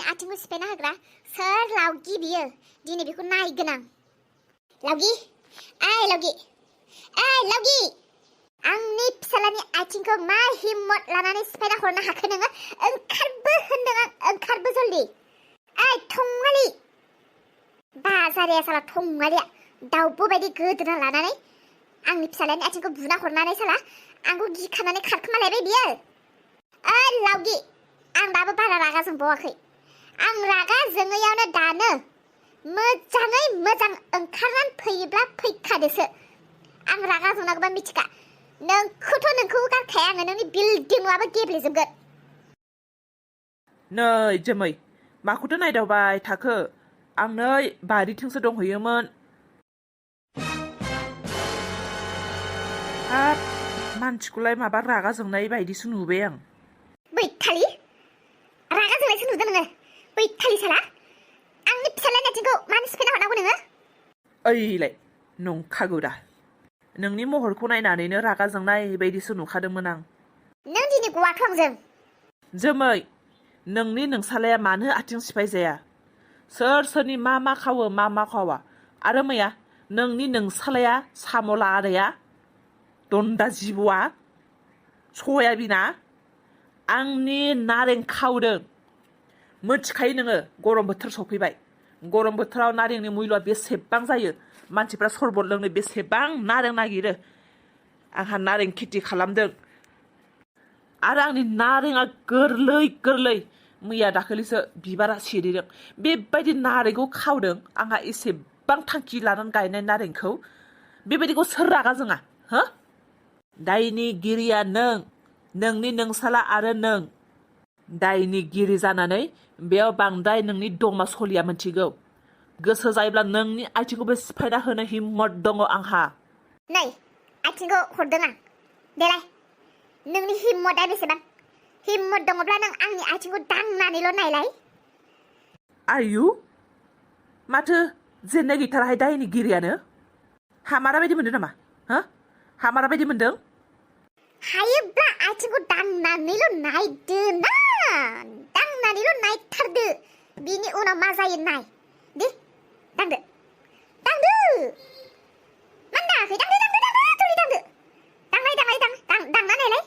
फिसालानि आथिंखौ सिफायना होग्रा सोर लावगि बियो दिनै बेखौ नायगोन आं लावगि लावगि लावगि आंनि फिसालानि आथिंखौ मा हिम्मत लानानै सिफायना हरनो हाखो नोङो ओंखारबो होनदों आं ओंखारबो जल्दि थंगालि बाजारिया साला थंगालिया दाउब' बायदि गोदोना लानानै आंनि फिसालानि आथिंखौ बुना हरनानै साला आंखौ गिखानानै खारखोमालायबाय बियो लावगि आं दाबो बारा रागा जोंबावाखै आं रागा जोङैयावनो दानो मोजाङै मोजां ओंखारनानै फैयोब्ला फैखादोसो आं रागा जोंनांगौबा मिथिखा नोंखौ गारखाया आङो नोंनि बिल्डिं नङाबा गेब्लेजोबगोन नै जोमै माखौथो नायदावबाय थाखो आं नै बारिथिंसो दंहैयोमोन हाब मानसिखौलाय माबा रागा जोंनाय बायदिसो नुबाय आं बैथालि रागा जोंनायसो नुदों नोङो बैथालि साला आंनि फिसालानि आथिंखौ मानो सिफायना हरनांगौ नोङो ओइलाय नंखागौ दा नोंनि महरखौ नायनानैनो रागा जोंनाय बायदिसो नुखादोंमोन आं नों दिनै गवाथ' आंजों जोमै नोंनि नोंसालाया मानो आथिं सिफाय जाया सोरनि मा खावो मा खावा आरो मैया नोंनि नोंसालाया साम' लादाया दन्दा जिबौआ सयाबिना आंनि नारें खावदों मिथिखायो नोङो गरम बोथोर सफैबाय गरम बोथोराव नारेंनि मुल्यआ बेसेबां जायो मानसिफ्रा सरबत लोंनो बेसेबां नारें नागिरो आंहा नारें खेथि खालामदों आरो आंनि नारेंआ गोरलै मैया दाखालिसो बिबारा सिरिदों बेबायदि नारेंखौ खावदों आंहा एसेबां थांखि लानानै गायनाय नारेंखौ बेबायदिखौ सोर रागा जोङा हो दायनिगिरिया नोंनि नोंसाला आरो नों दायनिगिरि जानानै बेयाव बांद्राय नोंनि दमा सलिया मिथिगौ गोसो जायोब्ला नोंनि आथिंखौबो सिफायना होनो हिम्मत दङ आंहा नै आथिंखौ हरदों आं देलाय नोंनि हिम्मतआ बेसेबां हिम्मत दङब्ला नों आंनि आथिंखौ दांनानैल' नायलाय आयु माथो जेननाय गैथाराहाय दायनिगिरियानो हामारा बायदि मोनदों नामा हो हामारा बायदि मोनदों हायोब्ला आथिंखौ दांनानैल' नायदो ना दांनानैल' नायथारदो बिनि उनाव मा जायो नाय दे दांदो मानो दाङाखै दांदो जल्दि दांदो दांना नायलाय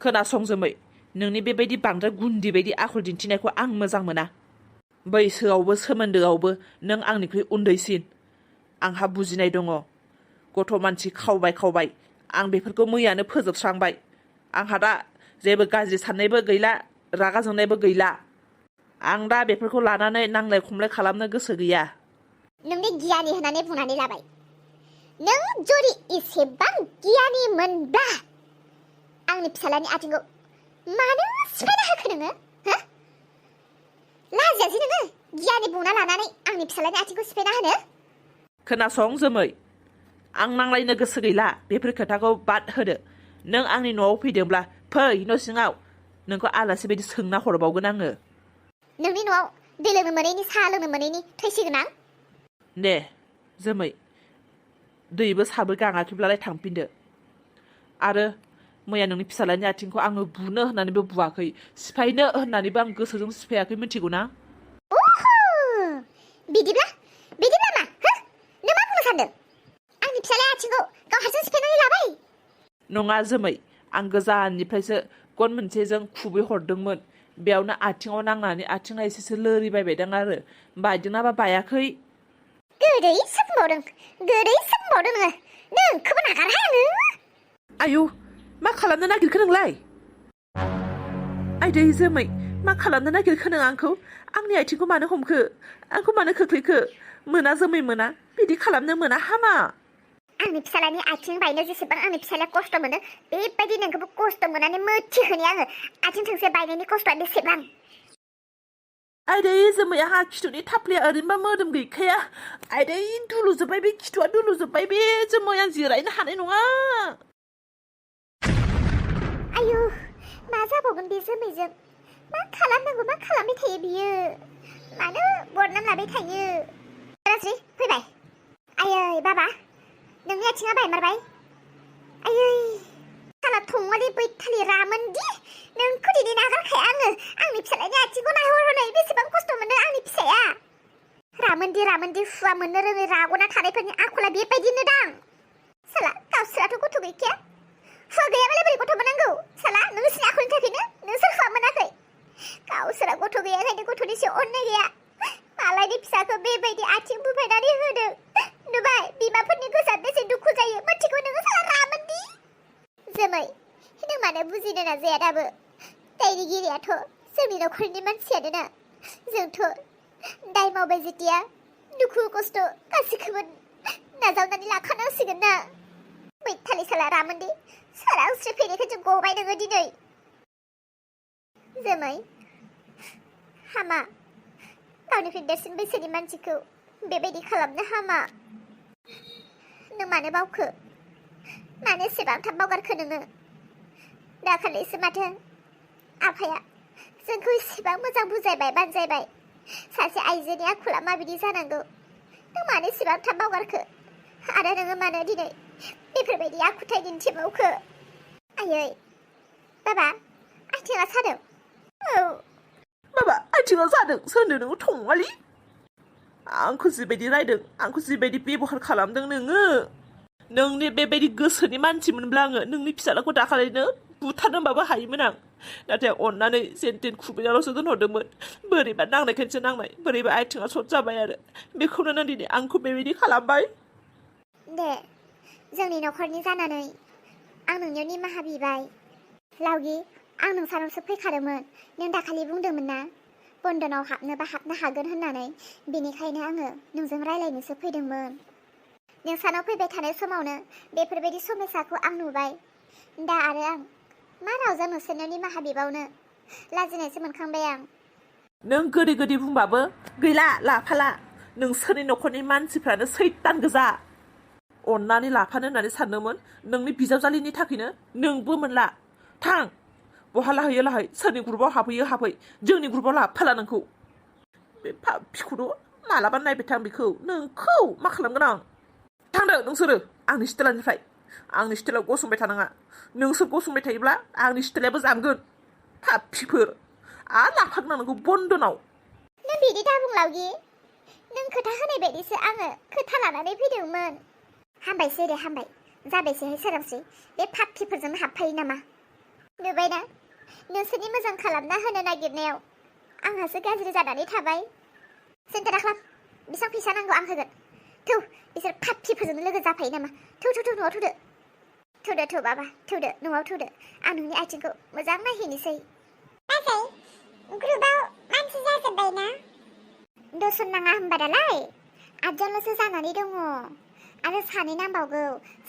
खोनासं जोमै नोंनि बेबायदि बांद्राय गुन्दि बायदि आखल दिन्थिनायखौ आं मोजां मोना बैसोआवबो सोमोन्दोआवबो नों आंनिख्रुइ उन्दैसिन आंहा बुजिनाय दङ गथ' मानसि खावबाय आं बेफोरखौ मैयानो फोजोबस्रांबाय आंहा दा जेबो गाज्रि साननायबो गैला रागा जोंनायबो गैला आं दा बेफोरखौ लानानै नांलाय खमलाय खालामनो गोसो गैया नोंनि गियानि होननानै बुंनानै लाबाय नों जुदि एसेबां गियानि मोनब्ला आंनि फिसालानि आथिंखौ मानो सिफायना होखो नोङो हो लाजियासै नोङो गियानि बुंना लानानै आंनि फिसालानि आथिंखौ सिफायना होनो खोनासं जोमै आं नांलायनो गोसो गैला बेफोर खोथाखौ बाद होदो नों आंनि न'आव फैदोंब्ला फै न' सिङाव नोंखौ आलासि बायदि सोंना हरबावगोन आङो नोंनि न'आव दै लोंनो मोनैनि साहा लोंनो मोनैनि थैसिगोन आं दे जोमै दैबो साबो गाङाखैब्लालाय थांफिनदो आरो मैया नोंनि फिसालानि आथिंखौ आङो बुनो होननानैबो बुवाखै सिफायनो होननानैबो आं गोसोजों सिफायाखै मिथिगौ ना बिदिब्ला मा हो नों मा बुंनो सानदों आंनि फिसालाया आथिंखौ गाव हारसिं सिफायनानै लाबाय नङा जोमै आं गोजाननिफ्रायसो गन मोनसेजों खुबै हरदोंमोन बेयावनो आथिङाव नांनानै आथिङा एसेसो लोरिबायबायदां आरो बायदोंनाबा बायाखै गोदैसो बुंबावदों नोङो नोंखौबो नागारहाय आङो आयु मा खालामनो नागिरखो नोंलाय आयदै जोमै मा खालामनो नागिरखो नों आंखौ आंनि आथिंखौ मानो हमखो आंखौ मानो खोख्लैखो मोना जोमै मोना बिदि खालामनो मोना हामा आंनि फिसालानि आथिं बायनो जेसेबां आंनि फिसालाया खस्थ' मोनो बेबायदि नोंखौबो खस्थ' मोननानै मोथिहोनि आङो आथिं थोंसे बायनायनि खस्थ'आ बेसेबां आयदै जोमै आंहा खिथुनि थाफ्लिया ओरैनोबा मोदोम गैखाया आयदै दुलुजोब्बाय बे खिथुआ दुलुजोब्बाय बे जोमै आं जिरायनो हानाय नङा आयु मा जाबावगोन बे जोमैजों मा खालामनांगौ मा खालामबाय थायो बियो मानो बदनाम लाबाय थायो राजि फैबाय आयै बाबा नोंनि आथिङा बायमारबाय आयै साला थंगालि बैथालि रामोनदि नोंखौ दिनै नागारखाया आङो आंनि फिसालानि आथिंखौ नायहरहरनै बेसेबां खस्थ' मोनो आंनि फिसाया रामोनदि हुवा मोननो रोङै रागना थानायफोरनि आखला बेबायदिनो दां साला गावसोराथ' गथ' गैखाया हुवा गैयाबालाय बोरै गथ' मोनांगौ साला नोंसिनि आखलनि थाखायनो नोंसोर हुवा मोनाखै गावसोरा गथ' गैयाखायनो गथ'नि सायाव अननाय गैया मालायनि फिसाखौ बेबायदि आथिं बुफायनानै होदों नुबाय बिमाफोरनि गोसोआ बेसे दुखु जायो मिथिगौ नोङो साला रामोनदि जोमै नों मानो बुजिनो नाजाया दाबो दायनिगिरियाथ' जोंनि न'खरनि मानसियानो ना जोंथ' दाय मावबाय जेतिया दुखु खस्थ' गासिखौबो नाजावनानै लाखानांसिगोन ना मैथालि साला रामोनदि साला उस्रि फैनायखौ जों गबाय नोङो दिनै जोमै हामा गावनिफ्राय देरसिन बैसोनि मानसिखौ बेबायदि खालामनो हामा नों मानो बावखो मानो एसेबां थाब बावगारखो नोङो दाखालिसो माथो आफाया जोंखौ एसेबां मोजां बुजायबाय बानजायबाय सासे आइजोनि आखला माबायदि जानांगौ नों मानो एसेबां थाब बावगारखो आरो नोङो मानो दिनै बेफोरबायदि आखुथाय दिन्थिबावखो आयै बाबा आथिङा सादों औ बाबा आथिङा जादों सोरनो नोङो थंमालि आंखौ जिबायदि रायदों आंखौ जिबायदि बेबहार खालामदों नोङो नोंनि बेबायदि गोसोनि मानसिमोनब्ला आङो नोंनि फिसालाखौ दाखालिनो बुथारनोबाबो हायोमोन आं नाथाय अननानै जेनथेन खुबैनाल'सो दोनहरदोंमोन बोरैबा नांनायखायसो नांनाय बोरैबा आथिङा सर्ट जाबाय आरो बेखौनो नों दिनै आंखौ बेबायदि खालामबाय दे जोंनि न'खरनि जानानै आं नोंनियाव निमाहा बिबाय लावगि आं नोंसानावसो फैखादोंमोन नों दाखालि बुंदोंमोन ना बन्दनाव हाबनोबा हाबनो हागोन होननानै बेनिखायनो आङो नोंजों रायलायनोसो फैदोंमोन नोंसानाव फैबाय थानाय समावनो बेफोरबायदि समयसाखौ आं नुबाय दा आरो आं मा रावजों नोंसोरनो निमाहा बिबावनो लाजिनायसो मोनखांबाय आं नों गोदै गोदै बुंबाबो गैला लाफाला नोंसोरनि न'खरनि मानसिफ्रानो सैतान गोजा अननानै लाफानो होननानै सानदोंमोन नोंनि बिजावजालिनि थाखायनो नोंबो मोनला थां बहा लाहैयो लाहै सोरनि ग्रुपआव हाबहैयो हाबहै जोंनि ग्रुपआव लाफाला नोंखौ बे पापिखौथ' मालाबा नायबाय थां बेखौ नोंखौ मा खालामगोन आं थांदो नोंसोरो आंनि स्टेलानिफ्राय आंनि स्टेलाव गसंबाय थानाङा नोंसोर गसंबाय थायोब्ला आंनि स्टेलायाबो जामगोन पापिफोर आरो लाफागोन नोंखौ बन्दनाव नों बिदि दाबुं लावगि नों खोथा होनाय बायदिसो आङो खोथा लानानै फैदोंमोन हामबायसै दे हामबाय जाबायसैहाय सोरांसै बे पापिफोरजों हाबफायो नामा नुबायना नोंसोरनि मोजां खालामना होनो नागिरनायाव आंहासो गाज्रि जानानै थाबाय सिन्था दाखालाम बेसेबां फैसा नांगौ आं होगोन थौ बिसोर पापिफोरजोंनो लोगो जाफायो नामा थौ न'आव थौदो बाबा थौदो न'आव थौदो आं नोंनि आथिंखौ मोजां नायहैनोसै बाजै ग्रुपआव मानसि जाजोब्बाय ना दसन नाङा होनबा दालाय 8 जनल'सो जानानै दङ आरो 2 नांबावगौ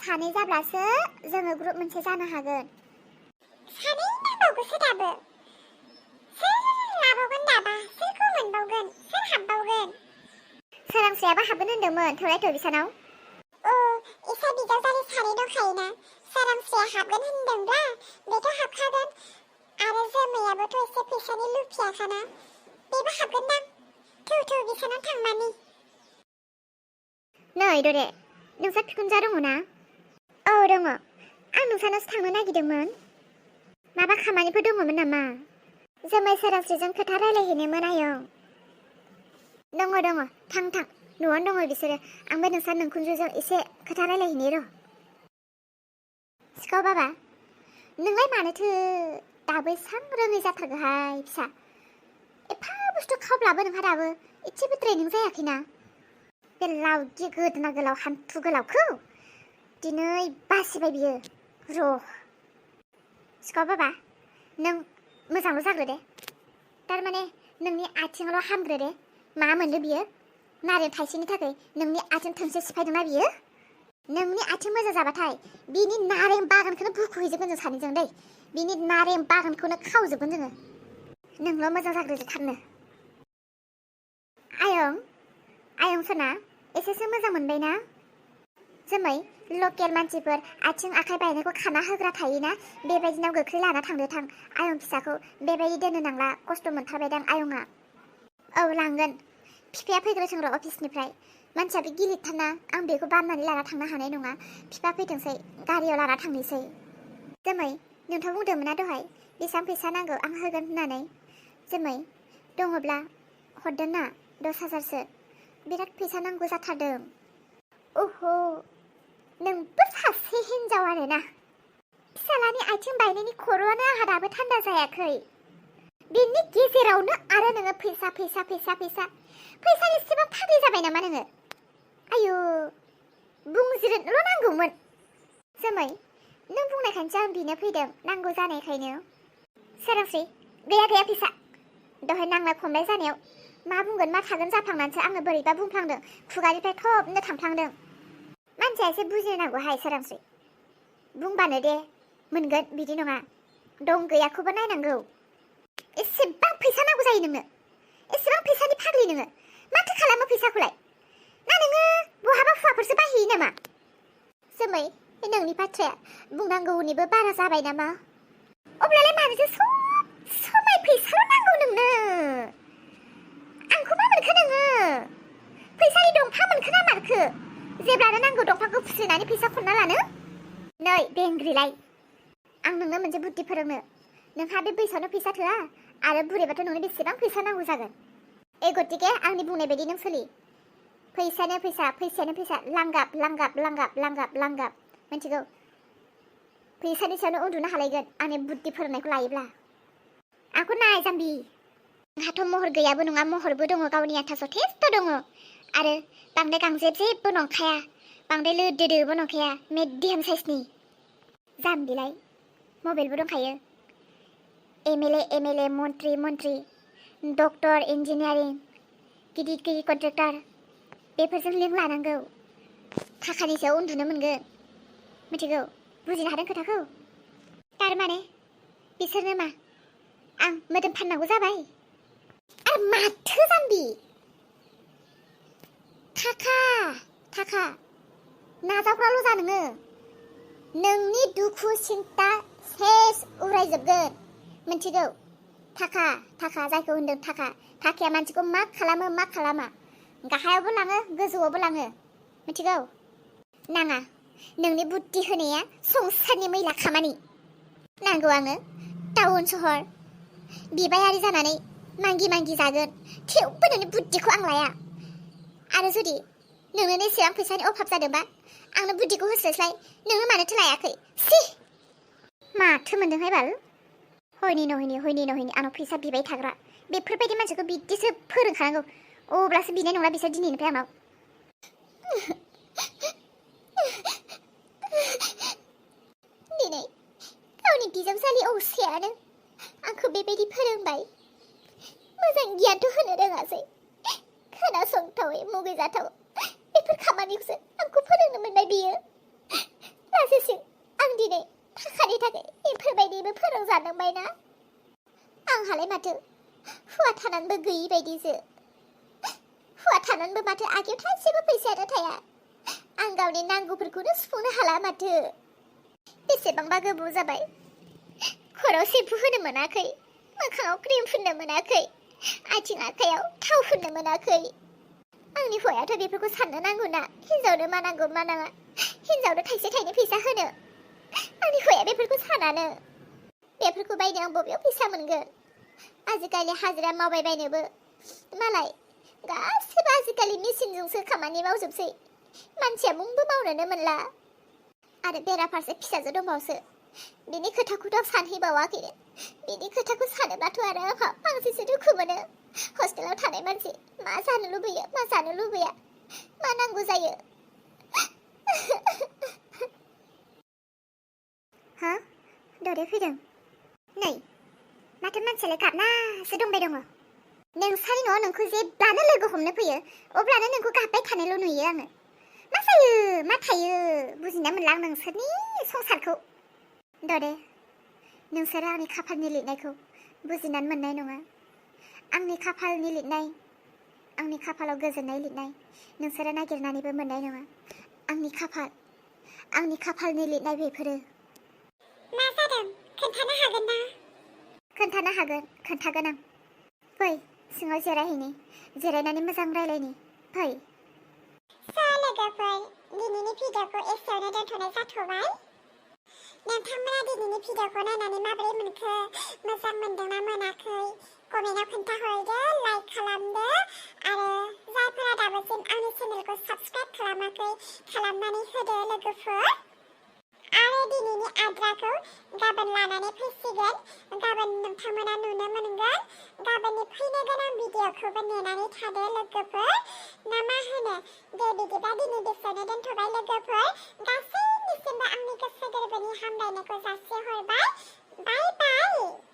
2 जाब्लासो जोङो ग्रुप मोनसे जानो हागोन 2 नांबावगौसो दाबो सोर लाबावगोन दाबा सोरखौ मोनबावगोन सोर हाबबावगोन सोरांस्रियाबो हाबगोन होनदोंमोन थौलायथ' बिसानाव इसा बिजावजालि 2 दंखायोना सोरांस्रिया हाबगोन होनदोंब्ला बेथ' हाबखागोन आरो जोमैयाबोथ' एसे फैसानि लुफियाखाना बेबो हाबगोनदां थौ बिसानाव थांमानि नै दरे नोंसा बिखुनजा दङ ना औ दङ आं नोंसानावसो थांनो नागिरदोंमोन माबा खामानिफोर दङमोन नामा जोमै सोरांस्रिजों खोथा रायलायहैनोमोन आयं दङ थां न'आवनो दङ बिसोरो आंबो नोंसा नोंखुनजोजों एसे खोथा रायलायहैनि र' सिखाव बाबा नोंलाय मानोथो दाबो एसां रोङै जाथारगोहाय फिसा एफा बुस्थु खावब्लाबो नोंहा दाबो एसेबो ट्रेनिं जायाखैना बे लावगि गोदोना गोलाव हान्थु गोलावखौ दिनै बासिबाय बियो र' सिखाव बाबा नों मोजांल' जाग्रो दे थारमाने नोंनि आथिङाल' हामग्रो दे मा मोनदो बियो नारें थाइसेनि थाखाय नोंनि आथिं थोंसे सिफायदोंना बियो नोंनि आथिं मोजां जाबाथाय बिनि नारें बागानखौनो बुखुहैजोबगोन जों सानैजों दै बिनि नारें बागानखौनो खावजोबगोन जोङो नोंल' मोजां जाग्रोदो थाबनो आयं सना एसेसो मोजां मोनबायना जोमै लकेल मानसिफोर आथिं आखाइ बायनायखौ खाना होग्रा थायोना बेबायदिनाव गोख्रै लाना थांदो थां आयं फिसाखौ बेबायदि दोननो नांला खस्थ' मोनथारबायदां आयंआ औ लांगोन बिफाया फैग्रोथों र' अफिसनिफ्राय मानसियाबो गिलिरथारना आं बेखौ बाननानै लाना थांनो हानाय नङा बिफा फैथोंसै गारियाव लाना थांनोसै जोमै नोंथ' बुंदोंमोन ना दहाय बेसेबां फैसा नांगौ आं होगोन होननानै जोमै दङब्ला हरदो ना 10,000सो बिराद फैसा नांगौ जाथारदों ओह नोंबो सासे हिन्जाव आरोना फिसालानि आथिं बायनायनि खर'आनो आंहा दाबो थान्दा जायाखै बेनि गेजेरावनो आरो नोङो फैसानि एसेबां फाग्लि जाबाय नामा नोङो आयु बुंज्रिदल' नांगौमोन जोमै नों बुंनायखायनोसो आं बिनो फैदों नांगौ जानायखायनो सोरांस्रि गैया फैसा दहाय नांलाय खमलाय जानायाव मा बुंगोन मा थागोन जाफ्लांनानैसो आङो बोरैबा बुंफ्लांदों खुगानिफ्राय थबनो थांफ्लांदों मानसिया एसे बुजिनांगौहाय सोरांस्रि बुंबानो दे मोनगोन बिदि नङा दं गैयाखौबो नायनांगौ एसेबां फैसा नांगौ जायो नोंनो एसेबां फैसानि फाग्लि नोङो माथो खालामो फैसाखौलाय ना नोङो बहाबा हुवाफोरसो बाहैयो नामा जोमै नोंनि बाथ्राया बुंनांगौनिबो बारा जाबाय नामा अब्लालाय मानोथो सब समाय फैसाल' नांगौ नोंनो आंखौ मा मोनखो नोङो फैसानि दंफां मोनखो ना मारखो जेब्लानो नांगौ दंफांखौ फुस्लिनानै फैसा खनना लानो नै बेंग्रिलाय आं नोंनो मोनसे बुद्धि फोरोंनो नोंहा बे बैसोआवनो फैसा थोआ आरो बुरैबाथ' नोंनो बेसेबां फैसा नांगौ जागोन गतिके आंनि बुंनाय बायदि नों सोलि फैसायानो फैसा लांगाब मिथिगौ फैसानि सायावनो उन्दुनो हालायगोन आंनि बुद्धि फोरोंनायखौ लायोब्ला आंखौ नाय जाम्बि आंहाथ' महर गैयाबो नङा महरबो दङ गावनि आन्था जथेस्थ' दङ आरो बांद्राय गांजेबजेबबो नंखाया बांद्राय लोदोदोबो नंखाया मिडियाम साइजनि जाम्बिलाय मबाइलबो दंखायो एमएलए मन्त्रि डक्टर इन्जिनियारिं गिदिर कन्ट्रेक्टर बेफोरजों लिंक लानांगौ थाखानि सायाव उन्दुनो मोनगोन मिथिगौ बुजिनो हादों खोथाखौ थारमाने बिसोरनो मा आं मोदोम फाननांगौ जाबाय आरो माथो जाम्बि थाखा नाजावग्राल' जा नोङो नोंनि दुखु सिन्ता सेस उरायजोबगोन मिथिगौ थाखा जायखौ होनदों थाखाया मानसिखौ मा खालामा गाहायावबो लाङो गोजौआवबो लाङो मिथिगौ नाङा नोंनि बुद्धि होनाया संसारनि मैला खामानि नांगौ आङो टाउन सहर बिबायारि जानानै मांगि जागोन थेवबो नोंनि बुद्धिखौ आं लाया आरो जुदि नोंनो एसेबां फैसानि अभाब जादोंबा आंनो बुद्धिखौ होस्लायस्लाय नोङो मानोथो लायाखै सि माथो मोनदोंहाय बाल हयनि नहयनि आंनाव फैसा बिबाय थाग्रा बेफोरबायदि मानसिखौ बिदिसो फोरोंखानांगौ अब्लासो बिनाय नंला बिसोर दिनैनिफ्राय आंनाव दिनै गावनि बिजावजालि असेयानो आंखौ बेबायदि फोरोंबाय मोजां गियानथ' होनो रोङासै खोनासंथावै मुगैजाथाव बेफोर खामानिखौसो आंखौ फोरोंनो मोनबाय बियो लाजिसिं आं दिनै थाखानि थाखाय बेफोरबायदिबो फोरोंजानांबायना आंहालाय माथो हुवा थानानैबो गैयि बायदिसो हुवा थानानैबो माथो आखायाव थाइसेबो फैसायानो थाया आं गावनि नांगौफोरखौनो सुफुंनो हाला माथो बेसेबांबा गोबाव जाबाय खर'आव सेम्पु होनो मोनाखै मोखाङाव क्रिम फुननो मोनाखै आथिं आखायाव थाव फुननो मोनाखै आंनि हौवायाथ' बेफोरखौ साननो नांगौ ना हिन्जावनो मा नांगौ मा नाङा हिन्जावनो थाइसे थाइनै फैसा होनो आंनि हौवाया बेफोरखौ सानानो बेफोरखौ बायनो आं बबेयाव फैसा मोनगोन आजिखालि हाजिरा मावबाय बायनोबो मालाय गासिबो आजिखालि मेसिनजोंसो खामानि मावजोबसै मानसिया मुंबो मावनोनो मोनला आरो बेराफारसे फिसाजो दंबावसो बिनि खोथाखौथ' आं सानहैबावाखैनो बिनि खोथाखौ सानोबाथ' आरो आंहा फांसेसो दुखु मोनो हस्टेलाव थानाय मानसि मा जानो लुबैयो मा जानो लुबैया मा नांगौ जायो हा दरे फैदों नै माथो मानसियालाय गाबनासो दंबाय दङ नोंसानि न'आव नोंखौ जेब्लानो लोगो हमनो फैयो अब्लानो नोंखौ गाबबाय थानायल' नुयो आङो मा जायो मा थायो बुजिना मोनला आं नोंसोरनि संसारखौ दरे नोंसोरो आंनि खाफालनि लिरनायखौ बुजिनानै मोननाय नङा आंनि खाफालनि लिरनाय आंनि खाफालाव गोजोननाय लिरनाय नोंसोरो नागिरनानैबो मोननाय नङा आंनि खाफालनि लिरनाय बेफोरो मा जादों खोन्थानो हागोन ना खोन्थानो हागोन खोन्थागोन आं फै सिङाव जिरायनानै मोजां रायलायनि फै लोगोफोर दिनैनि भिडिअखौ एसेयावनो दोनथ'नाय जाथ'बाय नोंथांमोना दिनैनि भिडिअखौ नायनानै माबोरै मोनखो मोजां मोनदोंना मोनाखै कमेन्टआव खोन्थाहरदो लाइक खालामदो आरो जायफोरा दाबोसिम आंनि चेनेलखौ साबस्क्राइब खालामाखै खालामनानै होदो लोगोफोर आरो दिनैनि आद्राखौ गाबोन लानानै फैसिगोन गाबोन नोंथांमोना नुनो मोनगोन गाबोननि फैनो गोनां भिडिअखौबो नेनानै थादो लोगोफोर ना मा होनो दे बिदिबा दिनै बेसेयावनो दोनथ'बाय लोगोफोर गासैनिसिमबो आंनि गोसो गोरबोनि हामलायनायखौ जासिहरबाय बाय बाय